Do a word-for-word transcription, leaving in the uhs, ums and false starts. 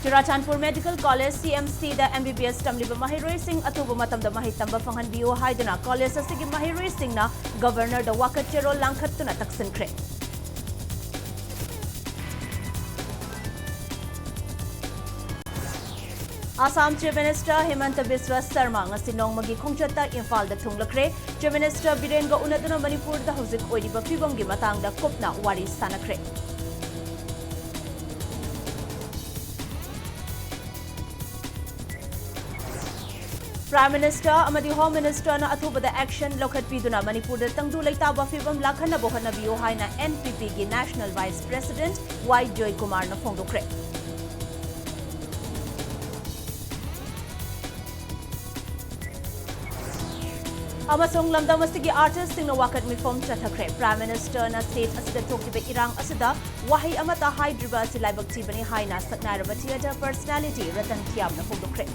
Churachandpur medical college, ꯁꯤ M ꯁꯤꯗ M B B ꯑꯦꯁ ꯇꯝꯂꯤꯕ ꯃꯍꯩꯔꯣꯏꯁꯤꯡ ꯑꯊꯨꯕ ꯃꯇꯝꯗ ꯃꯍꯩ ꯇꯝꯕ ꯐꯪꯍꯟꯕꯤꯌꯨ ꯍꯥꯏꯗꯨꯅ ꯀꯣꯂꯦꯖ ꯑꯁꯤꯒꯤ ꯃꯍꯩꯔꯣꯏꯁꯤꯡꯅ ꯒꯕꯔꯅꯔꯗ ꯋꯥꯀꯠ ꯆꯦꯔꯣꯜ ꯂꯥꯡꯈꯠꯇꯨꯅ ꯇꯛꯁꯤꯟꯈ꯭ꯔꯦ꯫ ꯑꯁꯥꯝ ꯆꯤꯐ ꯃꯤꯅꯤꯁꯇꯔ ꯍꯤꯃꯟꯇ ꯕꯤꯁ꯭ꯋ ꯁꯔꯃ ꯉꯁꯤ ꯅꯣꯡꯃꯒꯤ ꯈꯣꯡꯆꯠꯇ ꯏꯝꯐꯥꯜꯗ ꯊꯨꯡꯂꯈ꯭ꯔꯦ꯫ ꯆꯤꯐ ꯃꯤꯅꯤꯁꯇꯔ ꯕꯤꯔꯦꯟꯒ ꯎꯅꯗꯨꯅ ꯃꯅꯤꯄꯨꯔꯗ ꯍꯧꯖꯤꯛ ꯑꯣꯏꯔꯤꯕ ꯐꯤꯕꯝꯒꯤ ꯃꯇꯥꯡꯗ ꯀꯨꯞꯅ ꯋꯥꯔꯤ ꯁꯥꯟꯅꯈ꯭ꯔꯦ꯫ ꯄ꯭ꯔꯥꯏꯝ ꯃꯤꯅꯤꯁꯇꯔ ꯑꯃꯗꯤ ꯍꯣꯝ ꯃꯤꯅꯤꯁꯇꯔꯅ ꯑꯊꯨꯕꯗ ꯑꯦꯛꯁꯟ ꯂꯧꯈꯠꯄꯤꯗꯨꯅ ꯃꯅꯤꯄꯨꯔꯗ ꯇꯪꯗꯨ ꯂꯩꯇꯥꯕ ꯐꯤꯕꯝ ꯂꯥꯛꯍꯟꯅꯕ ꯍꯣꯠꯅꯕꯤꯌꯨ ꯍꯥꯏꯅ ꯑꯦꯟ ꯄꯤ ꯄꯤꯒꯤ ꯅꯦꯁꯅꯦꯜ ꯚꯥꯏꯁ ꯄ꯭ꯔꯦꯁꯤꯗꯦꯟꯠ ꯋꯥꯏ ꯖꯣꯏꯀꯨꯃꯥꯔꯅ ꯐꯣꯡꯗꯣꯛꯈ꯭ꯔꯦ꯫ ꯑꯃꯁꯨꯡ ꯂꯝꯗꯝ ꯑꯁꯤꯒꯤ ꯑꯥꯔꯇꯤꯁ꯭ꯠꯁꯤꯡꯅ ꯋꯥꯀꯠ ꯃꯤꯐꯝ ꯆꯠꯊꯈ꯭ꯔꯦ꯫ ꯄ꯭ꯔꯥꯏꯝ ꯃꯤꯅꯤꯁꯇꯔꯅ ꯁ꯭ꯇꯦꯠ ꯑꯁꯤꯗ ꯊꯣꯛꯂꯤꯕ ꯏꯔꯥꯡ ꯑꯁꯤꯗ ꯋꯥꯍꯩ ꯑꯃꯠꯇ ꯍꯥꯏꯗ꯭ꯔꯤꯕ ꯑꯁꯤ ꯂꯥꯏꯕꯛ ꯊꯤꯕꯅꯤ ꯍꯥꯏꯅ ꯁꯛꯅꯥꯏꯔꯕ ꯊꯤꯌꯦꯇꯔ ꯄꯔꯁꯅꯦꯂꯤꯇꯤ ꯔꯇꯟ ꯊꯤꯌꯥꯝꯅ ꯐꯣꯡꯗꯣꯛꯈ꯭ꯔꯦ꯫